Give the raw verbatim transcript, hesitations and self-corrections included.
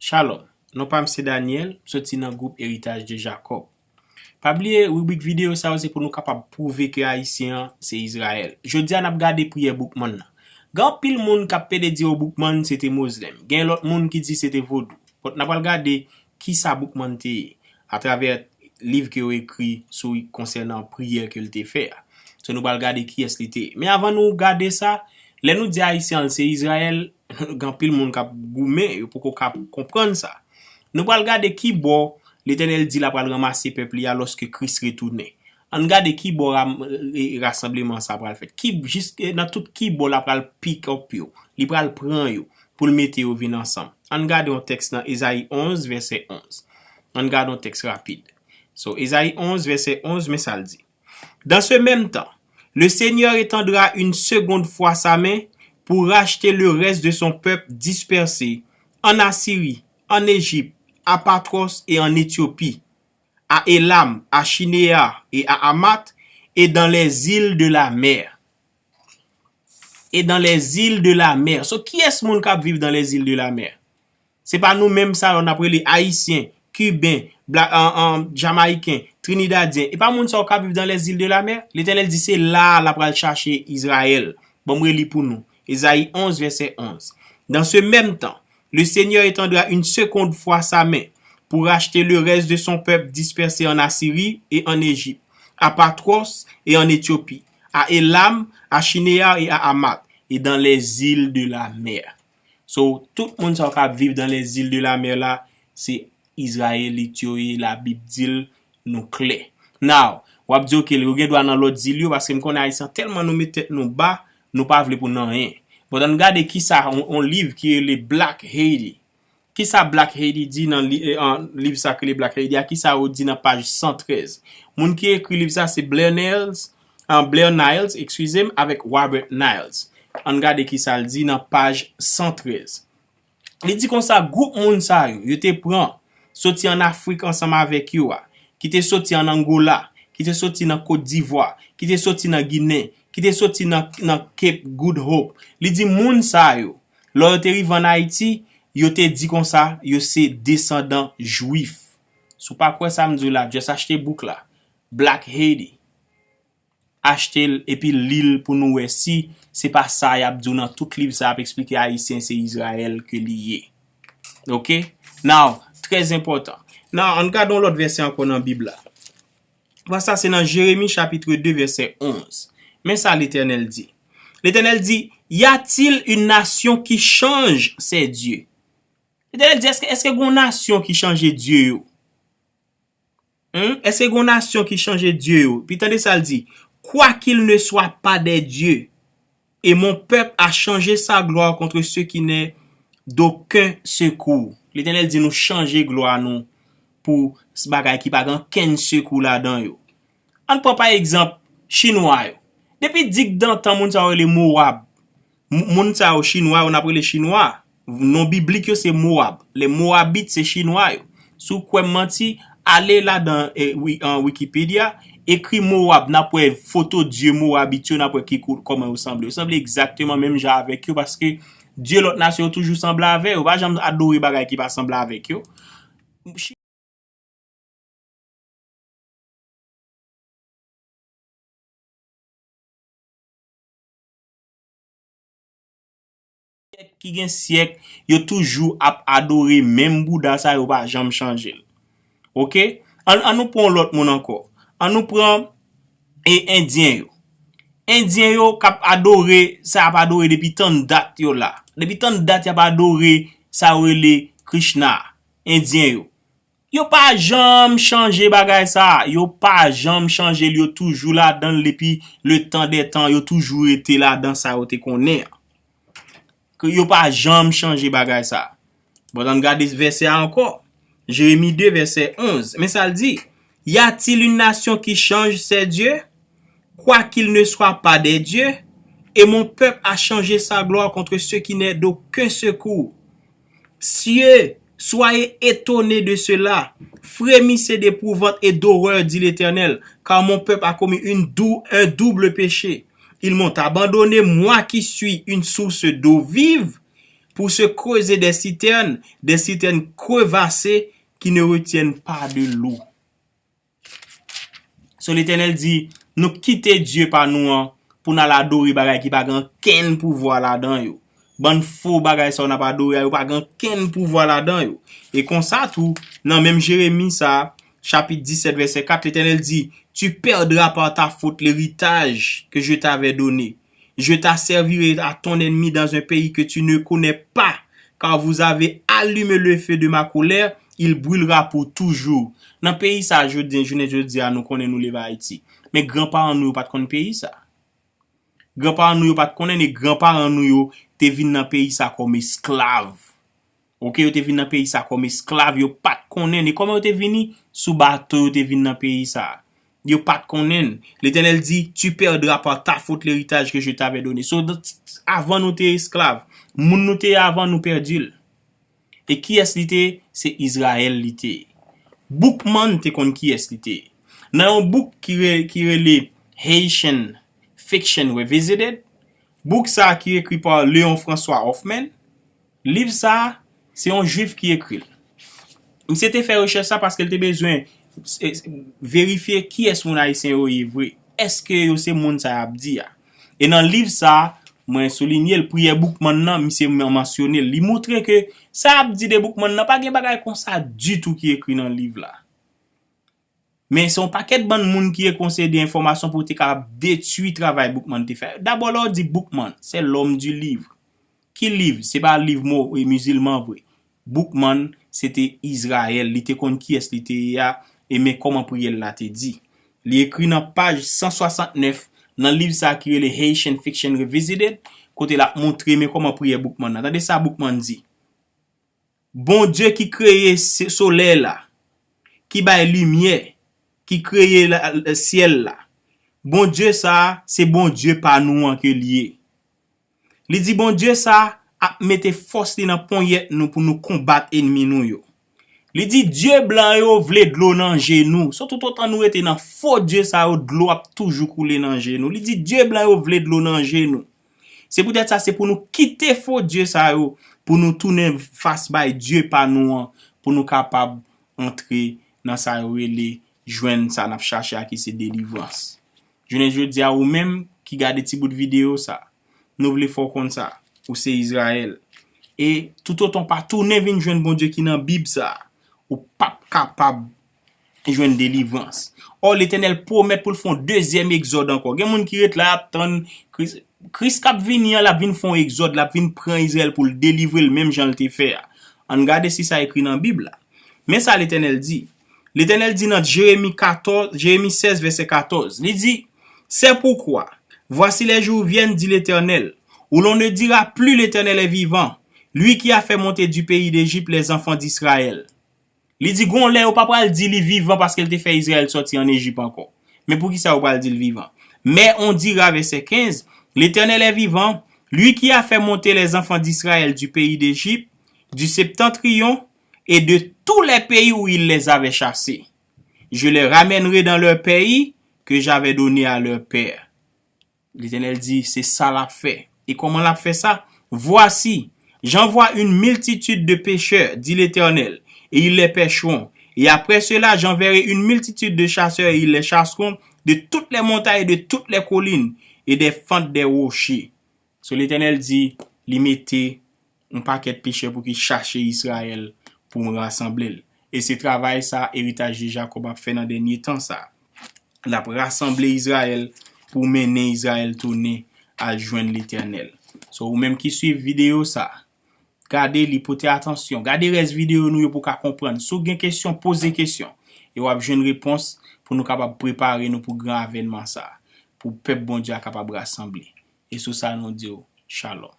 Shalom. Non pa m se Daniel, m soti nan gwoup Heritage de Jacob. Pa bliye, ribrik videyo sa yo se pou nou kapab pwouve ke Ayisyen an se Izrayèl. Jodi a n ap gade priyè Boukman nan. Gen anpil moun k ap pede di yo Boukman se te Mozlèm. Gen lòt moun ki di se te Vodou. But n ap al gade kisa Boukman te ye atravè liv ke yo ekri sou konsènan priyè ke l te fè a. So nou pral gade kiyès li te ye. Men avan nou gade sa, lè nou di Ayisyen an se Izrayèl, gen anpil moun k ap goumen, yo poko ka konprann sa. Nou pral gade ki bò Letènèl di l ap pral ranmase pèp li a lòske Kris retounen. Ann gade ki bò ram, e, rasanbleman sa pral fèt. Ki, jis, e, nan tout ki bò l ap pral pick up yo. Li pral pran yo pou l mete yo vin ansanm. Ann gade yon tèks nan Ezayi onz, vèsè onz. Ann gade yon tèks rapid. So, Ezayi onz, vèsè onz, men sa l di. Dans ce même temps, le Seigneur étendra une seconde fois sa main pour racheter le reste de son peuple dispersé en Assyrie, en Égypte, à Patros et en Éthiopie, à Élam, à Chinéar et à Hamath, et dans les îles de la mer. Et dans les îles de la mer. So, kiyès moun k ap viv dans les îles de la mer? Se pa nou menm sa yo n ap rele Ayisyen, Kiben, bla, an, an, Jamayiken, Trinidadyen. E pa moun sa yo k ap viv dans les îles de la mer? Letènèl di se la a l ap pral chache Izrayèl. Bon, m reli pou nou. Ezayi onz, vèsè onz. Dans ce même temps, le Seigneur étendra une seconde fois sa main pour racheter le reste de son peuple dispersé en Assyrie et en Égypte, à Patros et en Éthiopie, à Élam, à Chinéar et à Hamath, et dans les îles de la mer. So, tout moun sa yo k ap viv dans les îles de la mer la, se Izrayelit yo ye, Labib di l, nou klè. Now, w ap di, "Ok, yo gen dwa nan lòt zil yo," paske m konnen Ayisyen tèlman nou met tèt nou ba, nou pa vle pou n anyen. But ann gade kisa, on, on liv ki rele Black Haiti. Kisa Black Haiti di nan li, eh, an, liv sa k rele Black Haiti a? Kisa yo di nan paj san trèz? Moun ki ekri liv sa se Blair Niles, an, Blair Niles, eskize m, avèk Robert Niles. Ann gade kisa l di nan paj san trèz. Li di konsa, gwoup moun sa yo, yo te pran, soti ann Afrik ansanm avèk yo a, ki te soti ann Angola, ki te soti nan Kot Divwa, ki te soti nan Ginen, ki te soti nan, nan Cape Good Hope. Li di moun sa yo, lè yo te rive ann Ayiti, yo te di konsa, yo se desandan jwif. Si w pa kwè sa m di w la, just achte bouk la. Black Haiti. Achte l epi li l pou nou wè si se pa sa y ap di w nan tout liv sa y ap eksplike Ayisyen se Izrayèl ke li ye. Oke? Now, trè enpòtan. Now, ann gade yon lòt vèsè ankò nan Bib la. Fwa sa se nan Jeremi chapit de vèsè onz. Men sa Letènèl di. Letènèl di, "Y a-t-il une nation qui change ses dieux?" Letènèl di, èske, èske gen yon nasyon ki chanje dye yo? Hmm? Èske gen yon nasyon ki chanje dye yo? Pi tande sa l di, "Quoiqu'ils ne soient pas des dieux, et mon peuple a changé sa gloire contre ceux qui n'est d'aucun secours." Letènèl di nou chanje glwa nou pou bagay ki pa gen kenn sekou ladan yo. Ann pran pa egzanp, Chinwa yo. Depi digdantan moun sa yo rele Mowab. M-, moun sa yo, Chinwa yo, n ap rele Chinwa. Non biblik yo se Mowab. Les Moabites se Chinwa yo. Si w kwè m manti, ale ladan, eh, wi-, an Wikipedia, ekri Mowab, n ap wè foto dye Mowabit yo, n ap wè ki kou-, kòman yo sanble. Yo sanble egzakteman menm jan avèk yo, paske dye lòt nasyon yo toujou sanble avè yo. Yo pa janm adore bagay ki pa sanble avèk yo. Syèk ki gen syèk, yo toujou ap adore menm Bouda sa, yo pa janm chanje l. Oke? Ann, ann nou pran yon lòt moun ankò. Ann nou pran, e, Endyen yo. Endyen yo k ap adore, sa y ap adore depi tann dat yo la. Depi tann dat y ap adore sa yo rele Krishna. Endyen yo. Yo pa janm chanje bagay sa. Yo pa janm chanje l. Yo toujou ladan l depi le tan dè tan. Yo toujou rete ladan sa yo te konnen an. Ke yo pa janm chanje bagay sa. Bon, ann gade vèsè a ankò. Jeremi de, vèsè onz. Men sa l di, "Y a-t-il une nation qui change ses dieux? Quoiqu'ils ne soient pas des dieux, et mon peuple a changé sa gloire contre ceux qui n'est d'aucun secours." Cieux, soyez étonnés de cela, frémissez d'épouvante et d'horreur, dit l'Éternel, car mon peuple a commis une dou-, un double péché. Ils m'ont abandonné, moi qui suis une source d'eau vive, pour se creuser des citernes, des citernes crevassées qui ne retiennent pas de l'eau. So Letènèl di, nou kite Dye pa nou an pou n al adore bagay ki pa gen kenn pouvwa ladan yo. Bann fo bagay sa yo n ap adore a, yo pa gen kenn pouvwa ladan yo. E konsa tou, nan menm Jeremi sa, chapit disèt, vèsè kat, Letènèl di, tu perdras par ta faute l'héritage que je t'avais donné. Je t'asservirai à ton ennemi dans un pays que tu ne connais pas, car vous avez allumé le feu de ma colère, il brûlera pour toujours. Nan peyi sa, jodi, jounen jodi a, nou konnen nou leve Ayiti. Men granparan nou yo pa t konn peyi sa. Granparan nou yo pa t konnen, e granparan nou yo te vin nan peyi sa kòm esklav. Oke, yo te vin nan peyi sa kòm esklav, yo pa t konnen. E kòman yo te vini? Sou bato yo te vin nan peyi sa. Yo pa t konnen. Letènèl di, tu perdras par ta faute l'héritage que je t'avais donné. So, avan nou te esklav, moun nou te ye avan nou pèdi l. E kiyès li te ye? Se Izrayèl li te ye. Boukman te konn kiyès li te ye. Nan yon bouk ki, re, ki rele Haitian Fiction Revisited, bouk sa a ki ekri pa Léon François Hoffman, liv sa a, se yon jwif ki ekri l. Misye te fè rechèch sa paske l te bezwen verifye kiyès moun ayisyen yo ye vre. Èske yo se moun sa y ap di a? E nan liv sa a, mwen soulinye l, Priyè Boukman nan, misye mansyone l. Li montre ke sa y ap di de Boukman nan, pa gen bagay konsa ditou ki ekri nan liv la. Men se yon pakèt bann moun ki ekri yon seri de enfòmasyon pou te kapab detwi travay Boukman te fè. Dabò, lè w di Boukman, c'est l'homme du livre. Ki liv? Se pa liv mo e mizilman vre. Boukman, se te Izrayèl. Li te konn kiyès li te ye a, e men kòman priyè l la te di. Li ekri nan paj san swasantnèf nan liv sa a ki rele Haitian Fiction Revisited, kote l ap montre men kòman priyè Boukman nan. Tande sa Boukman di. Bondye ki kreye se- solèy la, ki bay limyè, ki kreye la- syèl la. Bondye sa a, se Bondye pa nou an ke l ye. Li di Bondye sa a ap mete fòs li nan ponyèt nou pou nou konbat ènmi nou yo. Li di Dye blan yo vle dlo nan je nou. So toutotan nou rete nan fo dye sa yo, dlo ap toujou koule nan je nou. Li di Dye blan yo vle dlo nan je nou. Se poutèt sa, se pou nou kite fo dye sa yo, pou nou tounen fas bay Dye pa nou an, pou nou kapab antre nan sa yo rele jwenn sa n ap chache a, ki se delivrans. Jounen jodi a, ou menm ki gade ti bout videyo sa, nou vle fè w konn sa, ou se Izrayèl. E toutotan w pa tounen vin jwenn Bondye ki nan Bib sa, ou p ap kapab jwenn delivrans. Ò, Letènèl pwomèt pou l fè yon dezyèm egzòd ankò. Gen moun ki ret la, y ap tann Kris, Kris k ap vini an, l ap vin fè yon egzòd, l ap vin pran Izrayèl pou l delivre l menm jan l te fè a. Ann gade si sa ekri nan Bib la. Men sa Letènèl di. Letènèl di nan Jeremi katòz, Jeremi sèz, vèsè katòz. Li di, c'est pourquoi, voici les jours viennent, dit l'Éternel, où l'on ne dira plus, l'Éternel est vivant, lui qui a fait monter du pays d'Égypte les enfants d'Israël. Li di gon lè yo pa pral di li vivan paske l te fè Izrayèl sòti ann Ejip ankò. Men poukisa yo pral di l vivan? Mais on dira, verset quinze, l'Éternel est vivant, lui qui a fait monter les enfants d'Israël du pays d'Égypte, du septentrion et de tous les pays où il les avait chassés. Je les ramènerai dans leur pays que j'avais donné à leur père. Letènèl di, se sa l ap fè. E kòman l ap fè sa? Voici, j'envoie une multitude de pêcheurs, dit l'Éternel, et ils les pêcheront. Et après cela, j'enverrai une multitude de chasseurs, et ils les chasseront de toutes les montagnes et de toutes les collines et des fentes des rochers. So Letènèl di, li mete yon pakèt pechè pou ki chache Izrayèl pou m rasanble l. E se travay sa eritaj de Jakòb ap fè nan dènye tan sa. L ap rasanble Izrayèl pou mennen Izrayèl tounen al jwenn Letènèl. So, ou menm ki swiv videyo sa, gade li, pote atansyon, gade rès videyo nou yo pou w ka konprann. Si w gen kesyon, poze kesyon. E w ap jwenn repons pou nou kapab prepare nou pou gran avènman sa, pou pèp Bondye a kapab rasanble. E sou sa nou di w, shalom.